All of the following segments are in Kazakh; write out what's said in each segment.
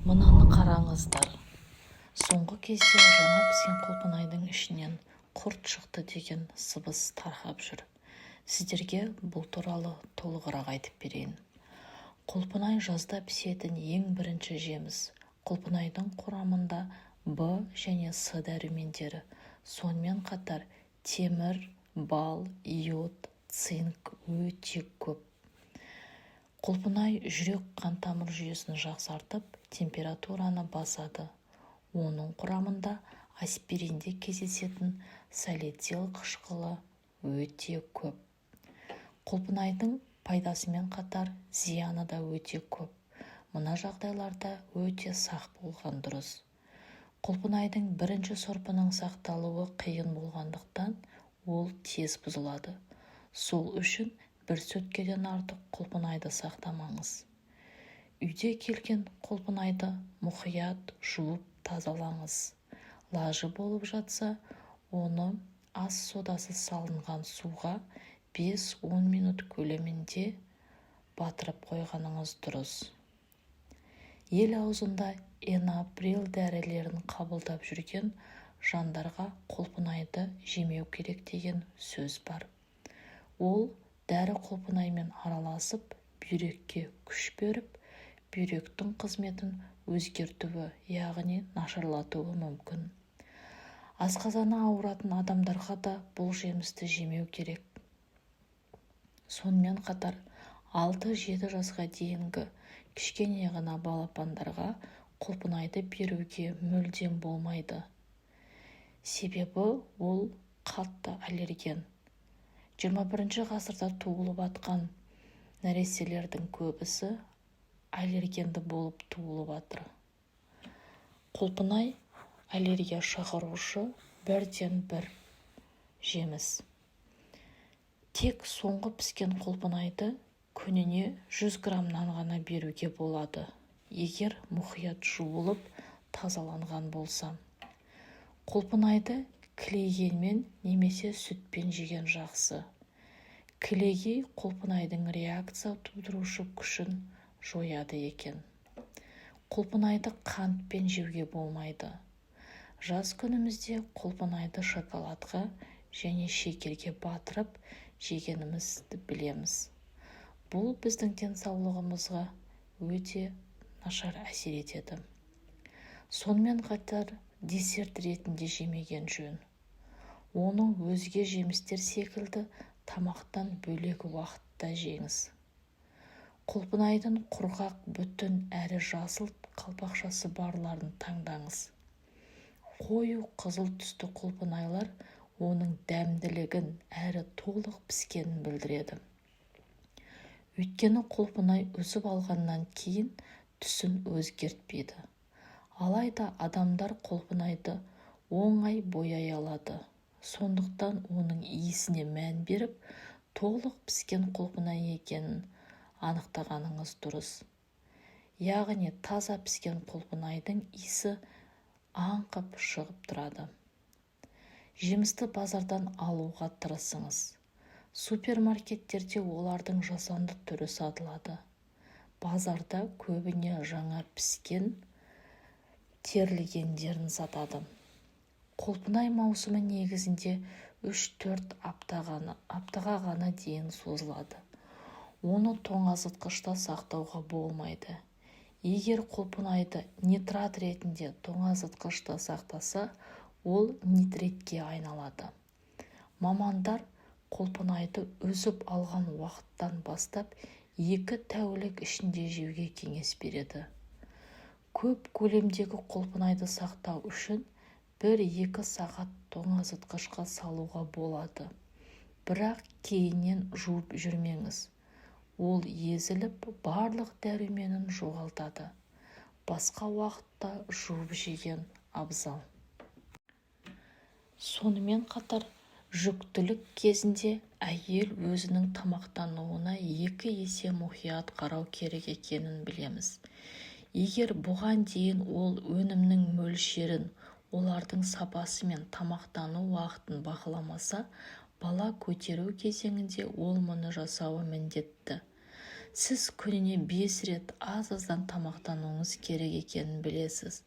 Мынаны қараңыздар. Соңғы кезде жаңа піскен құлпынайдың ішінен құрт шықты деген сыбыс тарап жүр. Сіздерге бұл туралы толығырақ айтып берейін. Құлпынай – жазда пісетін ең бірінші жеміс. Құлпынайдың құрамында В және С дәрумендері, сонымен қатар темір, бал, йод, цинк өте көп. Құлпынай жүрек-қан тамыр жүйесін жақсартып, температураны басады. Оның құрамында аспиринде кездесетін салицил қышқылы өте көп. Құлпынайдың пайдасымен қатар зияны да өте көп. Мына жағдайларда өте сақ болған дұрыс. Құлпынайдың бірінші сорпының сақталуы қиын болғандықтан, ол тез бұзылады. Сол үшін бір сөткеден артық құлпынайды сақтамаңыз. Үйде келген құлпынайды мұқият жуып тазалаңыз. Лажы болып жатса, оны ас содасы салынған суға 5-10 минут көлемінде батырып қойғаныңыз дұрыс. Ел аузында энаприл дәрілерін қабылдап жүрген жандарға құлпынайды жемеу керек деген сөз бар. Ол дәрі құлпынаймен араласып, бүйрекке күш беріп, бүйректің қызметін өзгертуі, яғни нашарлатуы мүмкін. Асқазаны ауыратын адамдарға да бұл жемісті жемеу керек. Сонымен қатар 6-7 жасқа дейінгі кішкене ғана балапандарға құлпынайды беруге мүлдем болмайды. Себебі ол қатты аллерген. 21-ші ғасырда туылып атқан нәрестелердің көбісі аллергенді болып туылып жатыр. Құлпынай – аллергия шақырушы бірден бір жеміс. Тек соңғы піскен құлпынайды күніне 100 граммнан ғана беруге болады, егер мұқият жуылып тазаланған болса. Құлпынайды кілегеймен немесе сүтпен жеген жақсы. Кілегей құлпынайдың реакция тудырушы күшін жояды екен. Құлпынайды қантпен жеуге болмайды. Жаз күнімізде құлпынайды шоколадқа және шекерге батырып жегенімізді білеміз. Бұл біздің денсаулығымызға өте нашар әсер етеді. Сонымен қатар десерт ретінде жемеген жөн. Оны өзге жемістер секілді тамақтан бөлек уақытта жеңіз. Құлпынайдың құрғақ, бүтін әрі жасыл қалпақшасы барларын таңдаңыз. Қою қызыл түсті құлпынайлар оның дәмділігін әрі толық піскенін білдіреді. Өйткені құлпынай үзіп алғаннан кейін түсін өзгертпейді. Алайда адамдар құлпынайды оңай бояй алады. Сондықтан оның иісіне мән беріп, толық піскен құлпынай екенін анықтағаныңыз дұрыс. Яғни таза піскен құлпынайдың иісі аңқып шығып тұрады. Жемісті базардан алуға тырысыңыз. Супермаркеттерде олардың жасанды түрі сатылады. Базарда көбіне жаңа піскен, терілгендерін сатады. Құлпынай маусымы негізінде 3-4 аптаға ғана дейін созылады. Оны тоңазытқышта сақтауға болмайды. Егер құлпынайды нитрат ретінде тоңазытқышта сақтаса, ол нитритке айналады. Мамандар құлпынайды үзіп алған уақыттан бастап 2 тәулік ішінде жеуге кеңес береді. Көп көлемдегі құлпынайды сақтау үшін 1-2 сағат тоңазытқышқа салуға болады. Бірақ кейіннен жуып жүрмеңіз. Ол езіліп, барлық дәруменін жоғалтады. Басқа уақытта жуып жеген абзал. Сонымен қатар жүктілік кезінде әйел өзінің тамақтануына екі есе мұқият қарау керек екенін білеміз. Егер бұған дейін ол өнімнің мөлшерін, олардың сапасы мен тамақтану уақытын бақыламаса, бала көтеру кезеңінде ол мұны жасауы міндетті. Сіз күніне 5 рет аз-аздан тамақтануыңыз керек екенін білесіз.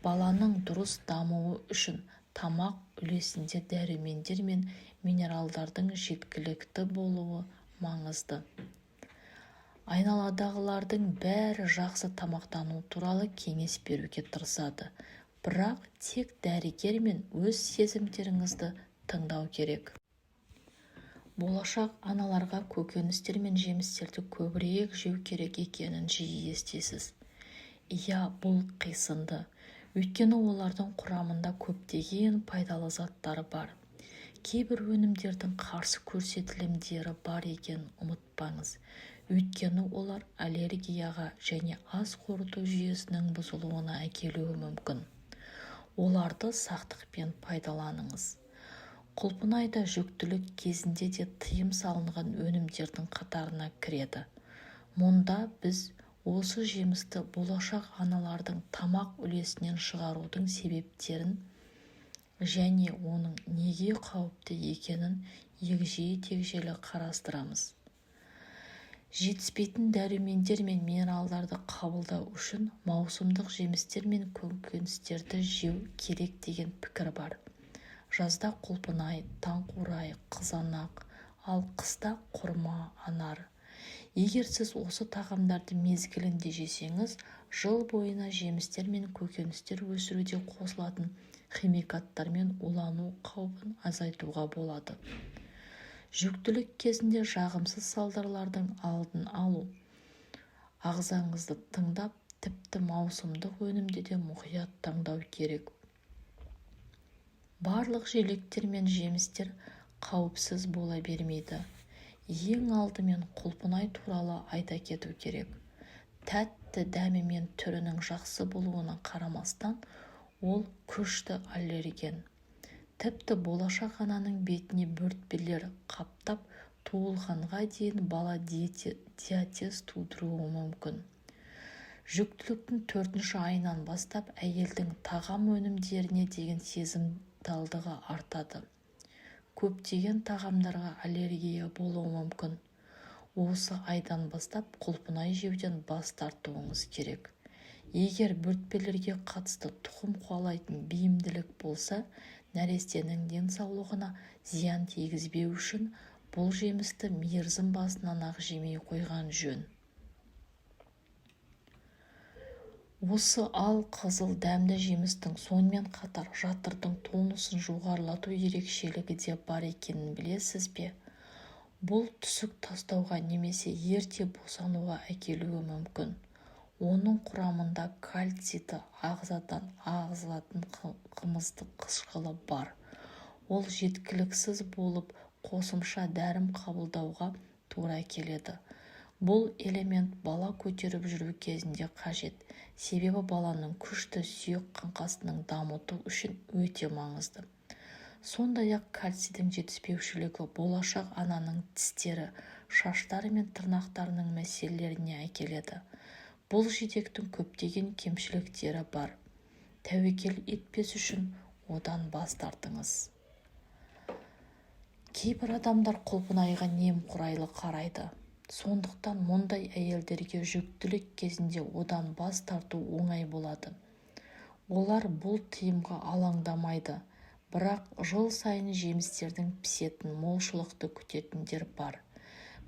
Баланың дұрыс дамуы үшін тамақ үлесінде дәрумендер мен минералдардың жеткілікті болуы маңызды. Айналадағылардың бәрі жақсы тамақтану туралы кеңес беруге тырысады, бірақ тек дәрігер мен өз сезімдеріңізді тыңдау керек. Болашақ аналарға көкөністер мен жемістерді көбірек жеу керек екенін жиі естисіз. Иә, бұл қисынды. Өйткені олардың құрамында көптеген пайдалы заттар бар. Кейбір өнімдердің қарсы көрсетілімдері бар екенін ұмытпаңыз. Өйткені олар аллергияға және ас қорыту жүйесінің бұзылуына әкелуі мүмкін. Оларды сақтықпен пайдаланыңыз. Құлпынай да жүктілік кезінде де тыйым салынған өнімдердің қатарына кіреді. Мұнда біз осы жемісті болашақ аналардың тамақ үлесінен шығарудың себептерін және оның неге қауіпті екенін егжей-тегжейлі қарастырамыз. Жетіспейтін дәрумендер мен минералдарды қабылдау үшін маусымдық жемістер мен көкөністерді жеу керек деген пікір бар. Жазда құлпынай, таңқурай, қызанақ, ал қыста құрма, анар. Егер сіз осы тағамдарды мезгілінде жесеңіз, жыл бойына жемістер мен көкөністер өсіруде қосылатын химикаттармен улану қаупін азайтуға болады. Жүктілік кезінде жағымсыз салдарлардың алдын алу. Ағзаңызды тыңдап, тіпті маусымдық өнімді де мұқият таңдау керек. Барлық желектер мен жемістер қауіпсіз бола бермейді. Ең алдымен құлпынай туралы айта кету керек. Тәтті дәмі мен түрінің жақсы болуына қарамастан, ол күшті аллерген. Тіпті болашақ ананың бетіне бөртпелер қаптап, туылғанға дейін бала диатез тудыруы мүмкін. Жүктіліктің 4-ші айынан бастап әйелдің тағам өнімдеріне деген сезімталдығы артады. Көптеген тағамдарға аллергия болуы мүмкін. Осы айдан бастап құлпынай жеуден бас тартуыңыз керек. Егер бөртпелерге қатысты тұқым қуалайтын бейімділік болса, нәрестенің денсаулығына зиян тигізбеу үшін бұл жемісті мерзім басынан-ақ жемей қойған жөн. Осы ал қызыл дәмді жемістің сонымен қатар жатырдың тонусын жоғарылату ерекшелігі де бар екенін білесіз бе? Бұл түсік тастауға немесе ерте босануға әкелуі мүмкін. Оның құрамында кальцийді ағзадан ағызатын қымыздық қышқылы бар. Ол жеткіліксіз болып, қосымша дәрім қабылдауға тура келеді. Бұл элемент бала көтеріп жүру кезінде қажет, себебі баланың күшті сүйек қаңқасының дамыту үшін өте маңызды. Сондай-ақ кальцийдің жетіспеушілігі болашақ ананың тістері, шаштары мен тырнақтарының мәселелеріне әкеледі. Бұл жидектің көптеген кемшіліктері бар. Тәуекел етпес үшін одан бас тартыңыз. Кейбір адамдар құлпынайға немқұрайлы қарайды. Сондықтан мұндай әйелдерге жүктілік кезінде одан бас тарту оңай болады. Олар бұл тыйымға алаңдамайды, бірақ жыл сайын жемістердің пісетін молшылықты күтетіндер бар.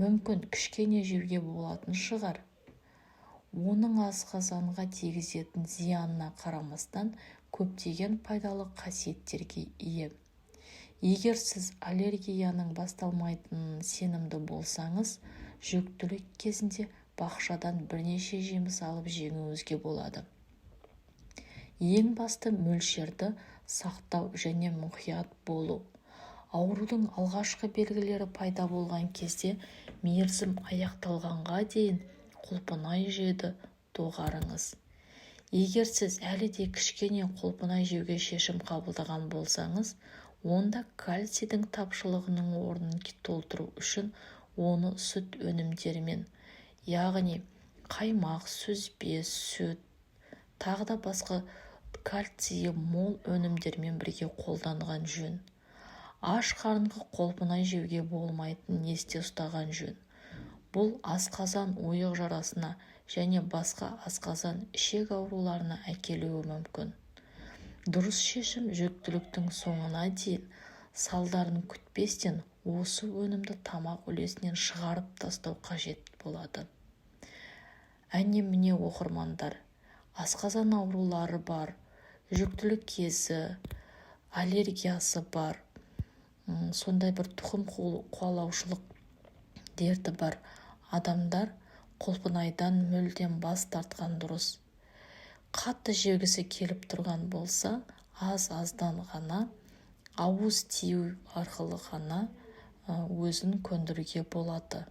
Мүмкін кішкене жеуге болатын шығар. Оның асқазанға тигізетін зиянына қарамастан көптеген пайдалы қасиеттерге ие. Егер сіз аллергияның басталмайтынын сенімді болсаңыз, жүктілік кезінде бақшадан бірнеше жеміс алып жеңуіңізге болады. Ең басты мөлшерді сақтау және мұқият болу. Аурудың алғашқы белгілері пайда болған кезде мерзім аяқталғанға дейін құлпынай жеуді доғарыңыз. Егер сіз әлі де кішкене құлпынай жеуге шешім қабылдаған болсаңыз, онда кальцийдің тапшылығының орнын толтыру үшін оны сүт өнімдерімен, яғни қаймақ, сүзбе, сүт, тағы да басқа кальцийі мол өнімдермен бірге қолданған жөн. Аш қарынға құлпынай жеуге болмайтынын есте ұстаған жөн. Бұл асқазан-ойық жарасына және басқа асқазан-ішек ауруларына әкелуі мүмкін. Дұрыс шешім: жүктіліктің соңына дейін салдарын күтпестен, осы өнімді тамақ үлесінен шығарып тастау қажет болады. Әне-міне, оқырмандар, асқазан аурулары бар, жүктілік кезі, аллергиясы бар, сондай бір тұқым қуалаушылық дерті бар адамдар құлпынайдан мүлдем бас тартқан дұрыс. Қатты жегісі келіп тұрған болса, аз-аздан ғана, ауыз тию арқылы ғана өзін көндіруге болады.